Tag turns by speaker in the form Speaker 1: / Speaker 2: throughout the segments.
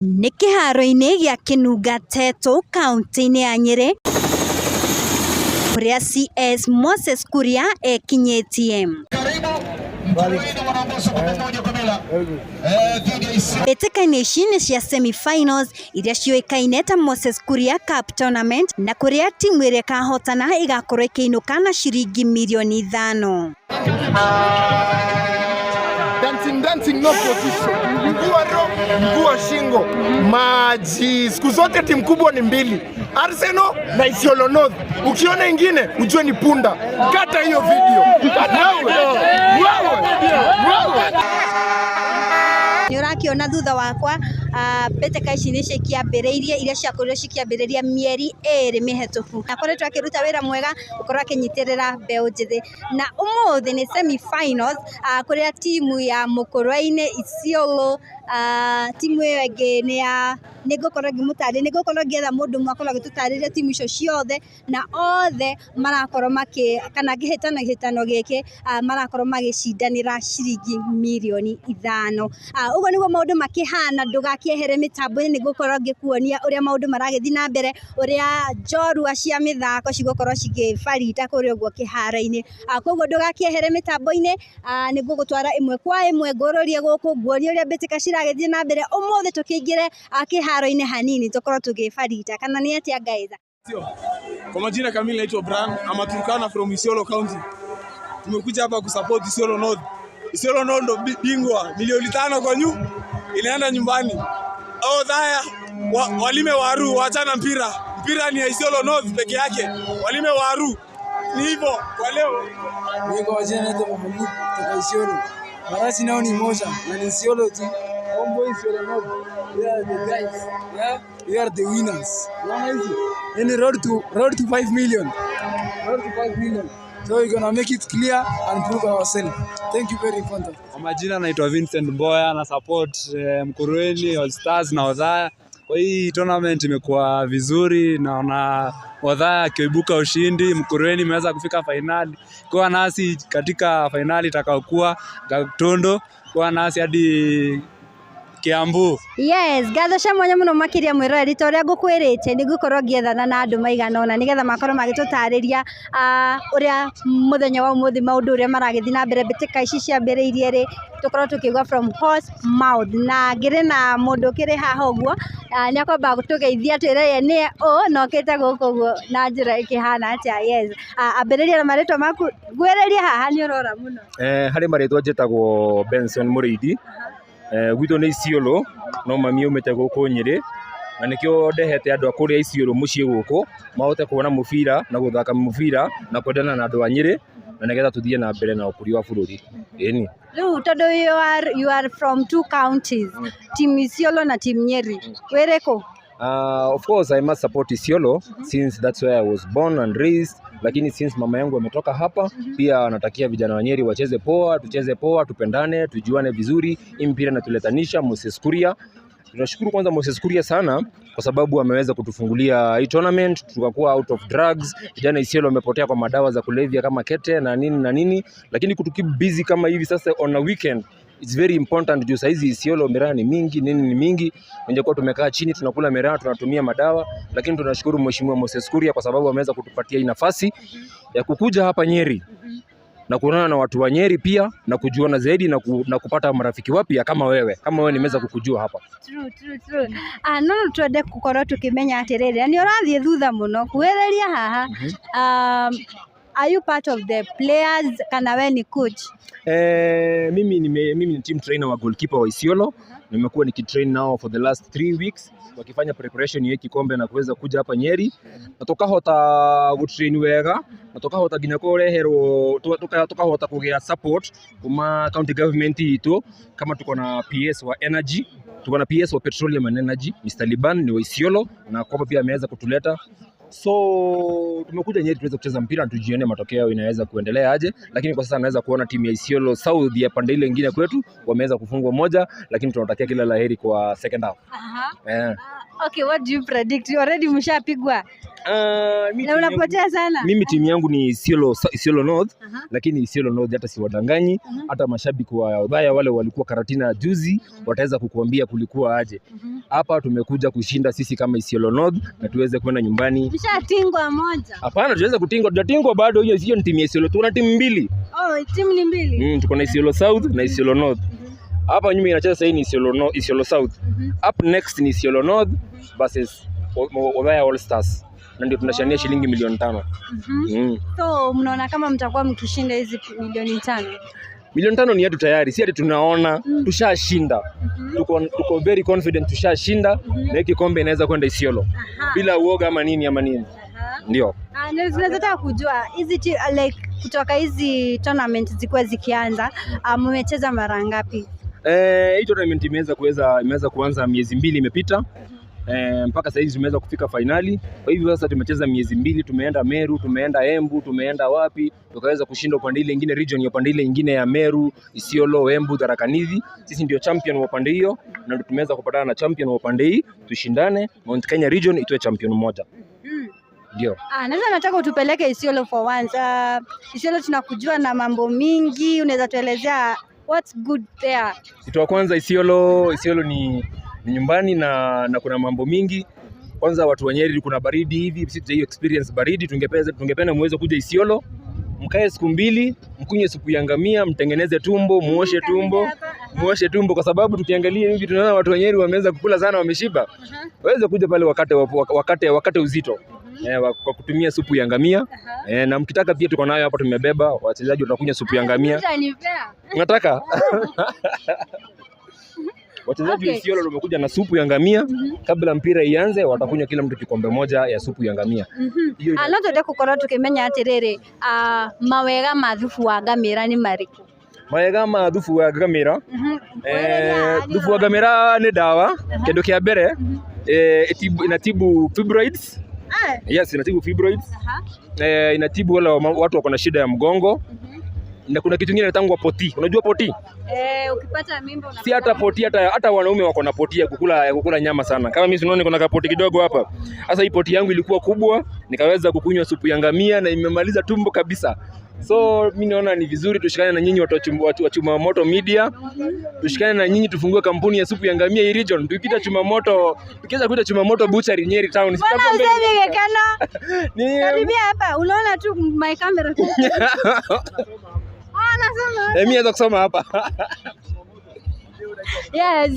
Speaker 1: Nĩ kĩharo-inĩ gĩa Kĩnunga Tetu kauntĩ-inĩ ya Nyĩrĩ kũrĩa CS Moses Kuria ekinyĩtie.
Speaker 2: Karibu Mtuini wanaongoza kwa 1-0 dhidi ya Isiolo.
Speaker 1: Mbĩtĩka-inĩ ici nĩ cia semi-finals iria ciũĩkaine ta Moses Kuria Cup Tournament na kũrĩa timu ĩrĩa ĩkahotana ĩgakorwo ĩkĩinũka na ciringi mirioni 5.
Speaker 3: Dancing, dancing, no position. Mguu wa roho, mguu wa shingo. Maji. Siku zote timu kubwa ni mbili. Arsenal na Isiolo North. Ukiona ingine ujue ni punda. Kata hiyo video. Wewe. Wewe. Wewe.
Speaker 1: Nĩ ũrakiona thutha wakwa mbĩtĩka ici nĩ cikĩambĩrĩirie iria ciakorirwo cikĩambĩrĩria mĩeri 2 mĩhetũku. Akoretwo akĩruta wĩra mwega gũkorwo akĩnyitĩrĩra mbeũ njĩthĩ na ũmũthĩ nĩ semi-finals kũrĩa timu ya Mũkũrwe-inĩ Isiolo, timu ĩyo ĩngĩ nĩ ya nĩ ngũkorwo ngĩmũtarĩria, nĩ ngũkorwo ngĩetha mũndũ ũmwe akorwo agĩtũtarĩria timu icio ciothe na othe marakorwo makĩ kana kĩhĩtano kĩhĩtano gĩkĩ marakorwo magĩcindanĩra ciringi mirioni 5. Ũguo nĩguo maũndũ makĩhana. Ndũgakĩehere mĩtambo-inĩ, nĩ ngũkorwo ngĩkuonia ũrĩa maũndũ maragĩthiĩ na mbere, ũrĩa njorua cia mĩthako cigũkorwo cigĩbarita kũrĩa ũguo kĩharo-inĩ. Koguo ndũgakĩehere mĩtambo-inĩ, nĩ ngũgũtwara ĩmwe kwa ĩmwe ngũrũrie gũkũ nguonie ũrĩa mbĩtĩka ciragĩthiĩ na mbere. Ũmũthĩ tũkĩingĩre kĩharo-inĩ hanini tũkorwo tũgĩbarita kana nĩ atĩa, guys?
Speaker 4: Kwa majina kamili naitwa Brian, I'm a Turkana from Isiolo County. Tumekuja hapa kusupport Isiolo North. Isiolo North ndo bingwa, milioni 5 kwa nyu inaenda nyumbani. Othaya walime waru, waachana mpira. Mpira ni ya Isiolo North peke yake. Walime waru. Ni hivyo kwa leo.
Speaker 5: Mimi kwa majina naitwa Mahmud kutoka Isiolo. Marasi nao ni moja na ni Isiolo tu. Homeboy, Isiolo North. We are the guys. Yeah? We are the winners. Unaona hizi? Yani road to 5 million. Road to 5 million. So we're gonna make it clear and prove ourselves. Thank you very much.
Speaker 6: Kwa majina naitwa Vincent Mboya na support Mkurueni All Stars na Othaya. Kwa hii tournament imekuwa vizuri, naona Othaya akiibuka ushindi, Mkurueni imeweza kufika fainali. Kuwa nasi katika fainali itakayokuwa Gatundu, kuwa nasi hadi Kiambu.
Speaker 1: Yes, ngatho cia mwanya mũno makĩria mwĩroreri, ta ũrĩa ngũkwĩrĩte nĩ ngũkorwo ngĩethana na andũ maigana ũna nĩgetha makorwo magĩtũtarĩria ũrĩa mũthenya wa ũmũthĩ maũndũ ũrĩa maragĩthiĩ na mbere, mbĩtĩka ici ciambĩrĩirie rĩ, tũkorwo tũkĩigua from horse mouth. Na ngĩrĩ na mũndũ ũkĩrĩ haha ũguo, nĩ akwamba gũtũgeithia twĩre ye nĩye ũ na okĩte gũkũ ũguo na njĩra ĩkĩhana atĩa. Yes, ambĩrĩria na marĩtwa maku, ngwĩrĩrie haha nĩ ũrora mũno.
Speaker 7: Harĩ marĩtwa njĩtagwo Benson Mũrĩithi. Gwitũ nĩ Isiolo no mami aumĩte gũkũ Nyĩrĩ na nĩkĩo ndehete andũ a kũrĩa Isiolo mũciĩ gũkũ mahote kuona mũbira na gũthaka mũbira na kwendana na andũ a Nyĩrĩ na nĩgetha tũthiĩ na mbere na ũkũria wa bũrũri. Ĩni.
Speaker 1: Rĩu tondũ you are from two counties, team Isiolo na team Nyeri, wĩrĩ kũ?
Speaker 7: Of course I must support Isiolo since that's where I was born and raised, lakini since mama yangu ametoka hapa pia natakia vijana wa Nyeri wacheze poa, tucheze poa, tupendane, tujuane vizuri. Hii mpira inatuletanisha. Moses Kuria, tunashukuru kwanza Moses Kuria sana kwa sababu ameweza kutufungulia hii tournament, tukakuwa out of drugs. Vijana Isiolo wamepotea kwa madawa za kulevya kama kete na nini na nini, lakini kutukeep busy kama hivi sasa on a weekend, it's very important juu saizi Isiolo miraa ni mingi, nini ni mingi. Kwa tumekaa chini tunakula miraa, tunatumia madawa, lakini tunashukuru Mheshimiwa Moses Kuria kwa sababu ameweza kutupatia hii nafasi ya kukuja hapa Nyeri na kuonana na watu wa Nyeri pia na kujuana zaidi na kupata marafiki wapya kama wewe nimeweza kukujua hapa.
Speaker 1: True, true, true. Ah, no twende gukorwo tukimenya atiriri, na nĩ ũrathiĩ thutha mũno kuhĩrĩria haha. Are you part of the players kana we ni coach?
Speaker 7: Mimi ni team trainer wa goalkeeper wa Isiolo. Nimekuwa nikitrain nao for the last 3 weeks wakifanya preparation ya kikombe na kuweza kuja hapa Nyeri na tukahota gutrain wega na tukahota nginya kureherwo tukahota kugĩa support kuma county government itu, kama tuko na PS wa energy, tuko na PS wa petroleum and energy, Mr. Liban ni wa Isiolo na kwamba pia ameweza kutuleta. So tumekuja Nyeri tuweze kucheza mpira na tujione matokeo inaweza kuendelea aje, lakini kwa sasa naweza kuona timu ya Isiolo South ya pande ile ingine kwetu wameweza kufungwa moja, lakini tunatakia kila laheri kwa second half.
Speaker 1: Aha.
Speaker 7: Eh.
Speaker 1: Okay, what do you predict? Already mshapigwa.
Speaker 7: Mi
Speaker 1: Na
Speaker 7: timu yangu-
Speaker 1: unapotea sana.
Speaker 7: Mimi timu yangu ni Isiolo North, lakini Isiolo North hata siwadanganyi, hata mashabiki wa Othaya wale walikuwa Karatina juzi wataweza kukuambia kulikuwa aje. Hapa tumekuja kushinda sisi kama Isiolo North na tuweze kwenda nyumbani.
Speaker 1: Mshatingwa moja.
Speaker 7: Hapana, tuweze kutingwa, tujatingwa bado. Hiyo hiyo ni timu ya Isiolo, tuna timu mbili.
Speaker 1: Oh, timu ni mbili.
Speaker 7: Tuko na Isiolo South na Isiolo North. Hapa nyuma inacheza sasa hii ni Isiolo, no, Isiolo South. Up next ni Isiolo North versus Othaya All Stars, na ndio tunashania shilingi milioni 5.
Speaker 1: So mnaona kama mtakuwa mkishinda hizi milioni 5?
Speaker 7: Milioni 5 ni yetu tayari, si ati tunaona, tushashinda. Tuko very confident tushashinda na hii kikombe inaweza kwenda Isiolo bila uoga ama nini ama nini. Ndio.
Speaker 1: Ah, na tunaweza taka kujua hizi like kutoka hizi tournament zikuwa zikianza, mmecheza mara ngapi?
Speaker 7: Eh, hii tournament imeweza kuanza miezi 2 imepita. Mpaka sasa hizi tumeweza kufika fainali. Kwa hivyo sasa tumecheza miezi 2, tumeenda Meru, tumeenda Embu, tumeenda wapi, tukaweza kushinda upande ile ingine region ya upande ile ingine ya Meru, Isiolo, Embu, Tharaka Nithi. Sisi ndio champion wa upande hiyo na ndio tumeweza kupatana na champion wa upande hii, tushindane Mount Kenya region itoe champion mmoja. Ndio.
Speaker 1: Ah, naweza nataka utupeleke Isiolo for once. Isiolo tunakujua na mambo mingi, unaweza tuelezea what's good there?
Speaker 7: Kitu wa kwanza Isiolo, Isiolo ni nyumbani na kuna mambo mingi. Kwanza watu wa Nyeri kuna baridi hivi, sisi hiyo experience baridi, tungependa muweze kuja Isiolo, mkae siku 2, mkunywe supu ya ngamia, mtengeneze tumbo, muoshe tumbo kwa sababu tukiangalia hivi tunaona watu wa Nyeri wameanza kukula sana, wameshiba. Waweze kuja pale wakate uzito. Kwa kutumia supu ya ngamia. Na mkitaka pia tuko nayo hapa tumebeba, wachezaji watakunywa supu ya ngamia.
Speaker 1: Utanipea?
Speaker 7: Unataka? Wachezaji wa Isiolo wamekuja na supu ya ngamia. Kabla mpira ianze, watakunywa kila mtu kikombe moja ya supu ya ngamia. Hiyo
Speaker 1: Ah, no twende gukorwo tukimenya atiriri, mawega ma thubu wa ngamĩra nĩ marĩkũ?
Speaker 7: Mawega ma thubu wa ngamĩra. Thubu wa ngamĩra nĩ dawa. Kĩndũ kĩa mbere, inatibu fibroids. Yes, inatibu fibroids. Inatibu wale watu wako na shida ya mgongo. Na kuna kitu kingine inaitangwa poti. Unajua poti?
Speaker 1: Ukipata mimba
Speaker 7: Si hata poti, hata wanaume wako na poti ya kukula nyama sana. Kama mimi sinaona kuna kapoti kidogo hapa. Sasa hii poti yangu ilikuwa kubwa, nikaweza kukunywa supu ya ngamia na imemaliza tumbo kabisa. So mimi naona ni vizuri tushikane na nyinyi watu wa Chuma Moto Media, tushikane na nyinyi tufungue kampuni ya supu ya ngamia hii region. Tukiita Chuma Moto, tukiweza kuita Chuma Moto Butchery Nyeri Town.
Speaker 1: Mbona usemi Gekeno? Karibia hapa, unaona tu my camera. Ah, nasema.
Speaker 7: Mimi naweza kusoma hapa.
Speaker 1: Yes,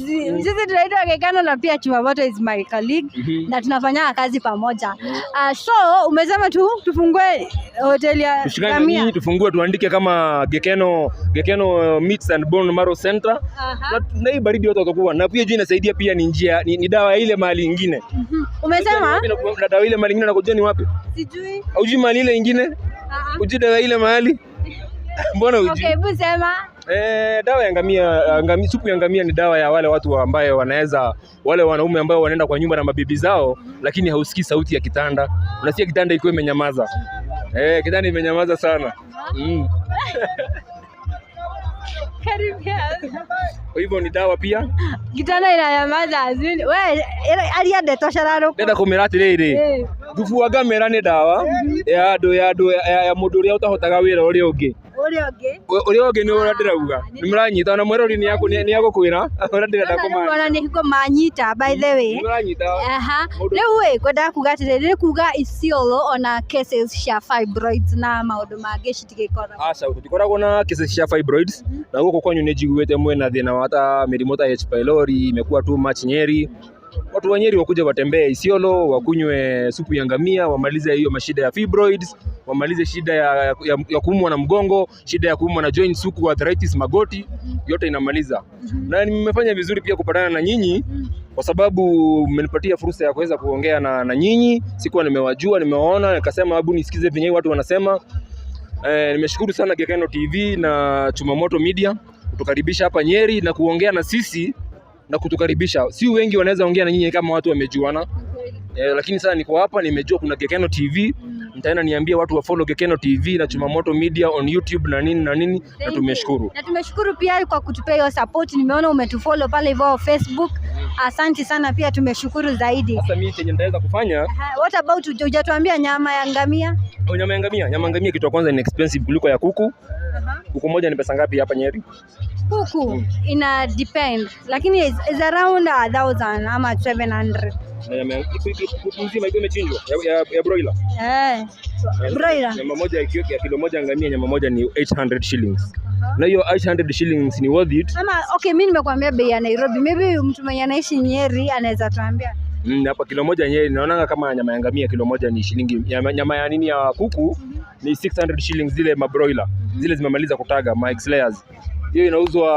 Speaker 1: sisi tunaitwa Gekano na pia Chumamoto is my colleague na tunafanya kazi pamoja. So umesema tu tufungue hoteli ya
Speaker 7: Tushikane na
Speaker 1: ngamia.
Speaker 7: nyinyi tufungue tuandike kama Gekeno Meats and Bone Marrow Center. Na hii baridi watu watakuwa na pia juu inasaidia pia ni njia ni dawa ya ile mahali ingine.
Speaker 1: Umesema?
Speaker 7: Na dawa ile mahali ingine nakujua ni wapi?
Speaker 1: Sijui.
Speaker 7: Hujui mahali ile ingine? Hujui dawa ile mahali? Mbona hujui?
Speaker 1: Okay, hebu sema.
Speaker 7: Dawa ya ngamia, supu ya ngamia ni dawa ya wale watu ambaye wanaweza, wale wanaume ambao wanaenda kwa nyumba na mabibi zao, lakini hausikii sauti ya kitanda. Unasikia kitanda ikiwa imenyamaza. Kitanda imenyamaza sana.
Speaker 1: Karibia.
Speaker 7: Kwa hivyo ni dawa pia.
Speaker 1: Kitanda inanyamaza azini. We, aria ndeto cararuku.
Speaker 7: Ndenda kumĩra atĩrĩrĩ, thubu wa ngamĩra nĩ dawa ya andũ ya andũ ya mũndũ ũrĩa ũtahotaga wĩra ũrĩa ũngĩ.
Speaker 1: Ũrĩa ũngĩ.
Speaker 7: Ũrĩa ũngĩ nĩ ũrĩa ndĩrauga. Nĩ mũranyita ona mwĩrori nĩ agũkwĩra ũrĩa ndĩrenda kũmaanisha.
Speaker 1: Ona nĩ hingo manyita by the way.
Speaker 7: Nĩ mũranyita.
Speaker 1: Aha. Rĩu ĩ ngwendaga kuga atĩrĩrĩ nĩ kuga Isiolo ona cases cia fibroids na maũndũ mangĩ citigĩkoragwo.
Speaker 7: Aca, tũtikoragwo na cases cia fibroids na gũkũ kwanyu nĩ njiguĩte mwĩna thĩna wa hata mĩrimũ ta H pylori imekuwa too much Nyeri. Watu wa Nyeri wakuja watembee Isiolo, wakunywe supu ya ngamia, wamalize hiyo mashida ya fibroids, wamalize shida ya kuumwa na mgongo, shida ya kuumwa na joints huku arthritis, magoti, yote inamaliza. Na nimefanya vizuri pia kupatana na nyinyi kwa sababu mmenipatia fursa ya kuweza kuongea na nyinyi. Sikuwa nimewajua, nimewaona, nikasema hebu nisikize venye watu wanasema. Nimeshukuru sana Gekeno TV na Chumamoto Media kutukaribisha hapa Nyeri na kuongea na sisi na kutukaribisha. Si wengi wanaweza ongea na nyinyi kama watu wamejuana. Lakini sasa niko hapa nimejua kuna Gekeno TV Nitaenda niambie watu wa follow Gekeno TV na Chumamoto Media on YouTube na nini na nini, na
Speaker 1: Thank you.
Speaker 7: tumeshukuru.
Speaker 1: Na tumeshukuru pia kwa kutupea hiyo support. Nimeona umetufollow pale hivyo Facebook. Asante sana pia, tumeshukuru zaidi.
Speaker 7: Sasa mimi chenye nitaweza kufanya
Speaker 1: Aha, what about, hujatuambia nyama ya ngamia?
Speaker 7: Oh, nyama ya ngamia. Nyama ya ngamia kitu ya kwanza ni expensive kuliko ya kuku. Kuku moja ni pesa ngapi hapa Nyeri?
Speaker 1: Kuku ina depend, lakini is around 1,000 ama 700.
Speaker 7: Na nyama ya kuku nzima ikiwa imechinjwa ya broiler.
Speaker 1: Eh. Broiler.
Speaker 7: Nyama moja ikiwa ya kilo moja ngamia, nyama moja ni 800 shillings. Na hiyo 800 shillings ni worth it.
Speaker 1: Ama okay, mimi nimekuambia bei ya Nairobi. Maybe mtu mwenye anaishi Nyeri anaweza tuambia.
Speaker 7: Hapa kilo moja Nyeri naonanga kama nyama ya ngamia kilo moja ni shilingi nyama ya nini ya kuku ni 600 shillings, zile mabroiler zile zimemaliza kutaga ma egg layers. Hiyo inauzwa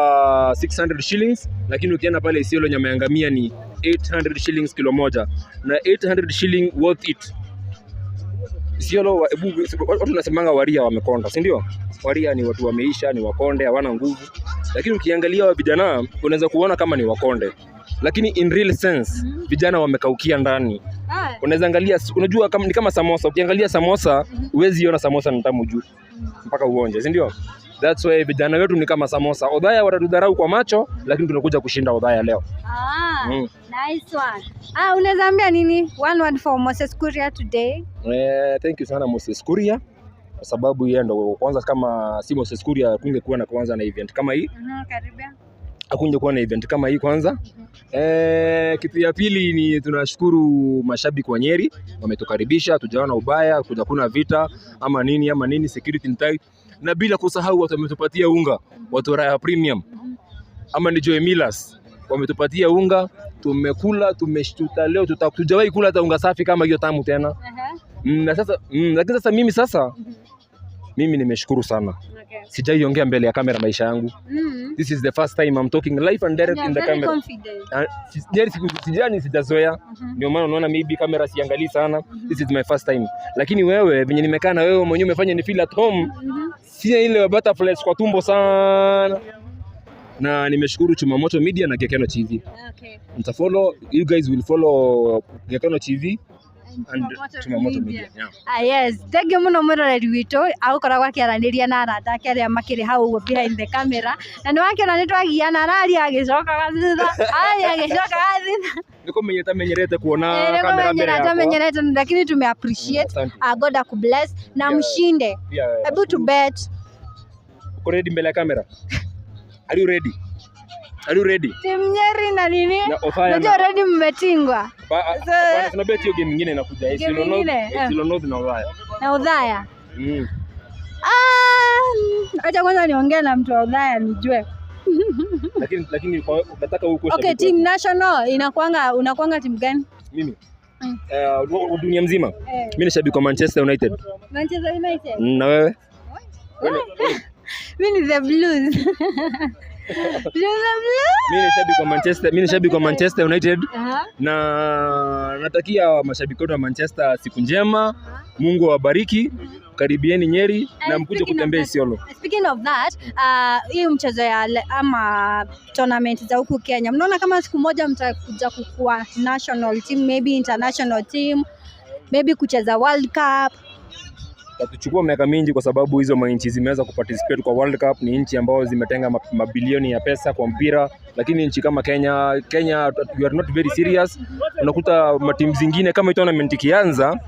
Speaker 7: 600 shillings, lakini ukienda pale Isiolo nyama ya ngamia ni 800 shillings kilo moja, na 800 shilling worth it. Isiolo watu wanasemanga Waria wamekonda, si ndio? Waria ni watu wameisha, ni wakonde, hawana nguvu. Lakini ukiangalia wa vijana unaweza kuona kama ni wakonde, lakini in real sense vijana wamekaukia ndani. Unaweza angalia, unajua kama, ni kama samosa. Ukiangalia samosa huwezi ona samosa ni tamu juu mpaka uonje, si ndio? That's why vijana wetu ni kama samosa. Othaya watatudharau kwa macho, lakini tunakuja kushinda Othaya leo.
Speaker 1: Ah, nice one. Ah, unaweza ambia nini? One word for Moses Kuria today.
Speaker 7: Eh, thank you sana Moses Kuria kwa sababu yeye ndo kwanza, kama si Moses Kuria kungekuwa na kwanza na event kama hii,
Speaker 1: Karibia.
Speaker 7: Hakungekuwa na event kama hii kwanza. Kitu ya pili ni tunashukuru mashabiki wa Nyeri wametukaribisha, tujaona ubaya, kuna vita ama nini ama nini, security ni tight, na bila kusahau watu wametupatia unga, watu wa Raha Premium ama ni Joy Millers wametupatia unga, tumekula, tumeshtuta leo, tujawahi kula hata unga safi kama hiyo tamu tena. Na sasa lakini sasa mimi sasa mimi nimeshukuru sana. Sijaiongea mbele ya kamera maisha yangu. This is the first time I'm talking live and direct
Speaker 1: You
Speaker 7: in
Speaker 1: are
Speaker 7: the
Speaker 1: very
Speaker 7: camera.
Speaker 1: Confident.
Speaker 7: Ah, sijani sijazoea. Ndio maana unaona maybe kamera siangalii sana. This is my first time. Lakini wewe venye nimekaa na wewe mwenyewe umefanya ni feel at home. Sina ile butterflies kwa tumbo sana. Na nimeshukuru Chumamoto Media na Gekeno TV. Mtafollow, you guys will follow Gekeno TV and Chumamoto Media. Yeah.
Speaker 1: Ah, yes, thengiå må no mwä witå agåkoragwo akä na arata ake arĩa makĩrĩ hau ũguo behind the camera, na nĩ wakĩona nĩ twagiana, araria agĩcokaga thutha, araria agĩcokaga thutha.
Speaker 7: Niko menyete menyerete kuona
Speaker 1: Eh,
Speaker 7: kamera mbele
Speaker 1: nĩkũmenyera
Speaker 7: yakwa.
Speaker 1: Tamenyerete, lakini tume appreciate.
Speaker 7: Asante.
Speaker 1: God akubless na mshinde.
Speaker 7: Pia,
Speaker 1: Hebu tu bet.
Speaker 7: Uko ready mbele ya kamera? Are you ready? Are you ready?
Speaker 1: Timu Nyeri na nini?
Speaker 7: Na Othaya
Speaker 1: Unajua already mmetingwa.
Speaker 7: Hapana, tuna bet hiyo game nyingine inakuja.
Speaker 1: Game
Speaker 7: Isiolo North,
Speaker 1: ingine, eh.
Speaker 7: Isiolo North na Othaya.
Speaker 1: Na Othaya. Ah, acha kwanza niongee na mtu wa Othaya nijue.
Speaker 7: Lakini nataka huko
Speaker 1: Okay, team national inakuanga, unakuanga timu gani?
Speaker 7: Mimi.
Speaker 1: Mm.
Speaker 7: Eh, dunia mzima.
Speaker 1: Eh.
Speaker 7: Mimi ni shabiki wa Manchester United.
Speaker 1: Manchester United.
Speaker 7: Na wewe?
Speaker 1: Mimi ni the Blues. The Blues.
Speaker 7: Mimi ni shabiki wa Manchester United. Na natakia mashabiki wote wa Manchester siku njema. Mungu awabariki. Karibieni Nyeri na
Speaker 1: And
Speaker 7: mkuje
Speaker 1: speaking of
Speaker 7: kutembea Isiolo.
Speaker 1: Speaking of that, hii mchezo ya ama tournament za huku Kenya, mnaona kama siku moja mtakuja kukua national team, maybe international team, maybe kucheza World Cup?
Speaker 7: Tatuchukua miaka mingi kwa sababu hizo manchi zimeweza kuparticipate kwa World Cup ni nchi ambazo zimetenga mabilioni ya pesa kwa mpira, lakini nchi kama Kenya we are not very serious. Unakuta matimu zingine kama hii tournament ikianza,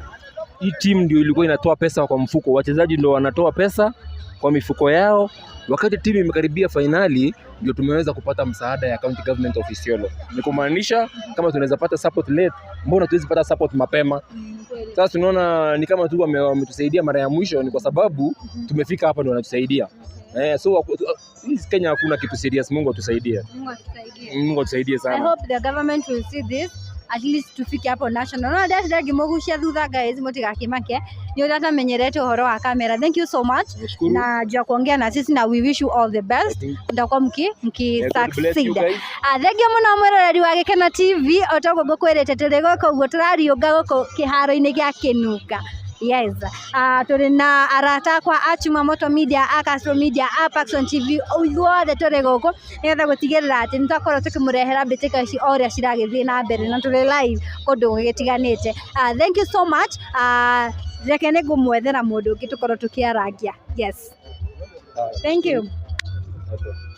Speaker 7: hii team ndio ilikuwa inatoa pesa kwa mfuko, wachezaji ndio wanatoa pesa kwa mifuko yao. Wakati timu imekaribia finali, ndio tumeweza kupata msaada ya County Government of Isiolo. Ni kumaanisha kama tunaweza pata support late, mbona tuwezi pata support mapema? Sasa tunaona ni kama tu wametusaidia mara ya mwisho, ni kwa sababu tumefika hapa ndio wanatusaidia. So hii Kenya hakuna kitu serious. Mungu atusaidie.
Speaker 1: Mungu atusaidie.
Speaker 7: Mungu atusaidie
Speaker 1: I
Speaker 7: sana.
Speaker 1: hope the government will see this, at least tufike hapo national. No ndacira ngĩmũgucia thutha, guys, mũtigakĩmake nĩ ũrĩa atamenyerete ũhoro wa kamera. Thank you so much
Speaker 7: Nashukuru.
Speaker 1: na juu ya kuongea na sisi, na we wish you all the best. Mtakuwa mki
Speaker 7: Yeah, God bless you
Speaker 1: succeed.
Speaker 7: guys.
Speaker 1: Ah, thengiũ mũno mwĩroreri wa Gĩkeno TV, o toguo ngũkwĩrĩte tũrĩ gũkũ ũguo tũrariũnga gũkũ kĩharo-inĩ gĩa Kĩnunga. Yes, tũrĩ na arata akwa a Chuma Moto Media, a Castro Media, a Paxson TV, ithuothe tũrĩ gũkũ nĩgetha gũtigĩrĩra atĩ nĩ twakorwo tũkĩmũrehera mbĩtĩka ici o ũrĩa ciragĩthiĩ na mbere na tũrĩ live kũndũ gũgĩtiganĩte. Thank you so much. Reke nĩ ngũmwethera mũndũ ũngĩ tũkorwo tũkĩarangia. Yes, thank you.
Speaker 7: Okay.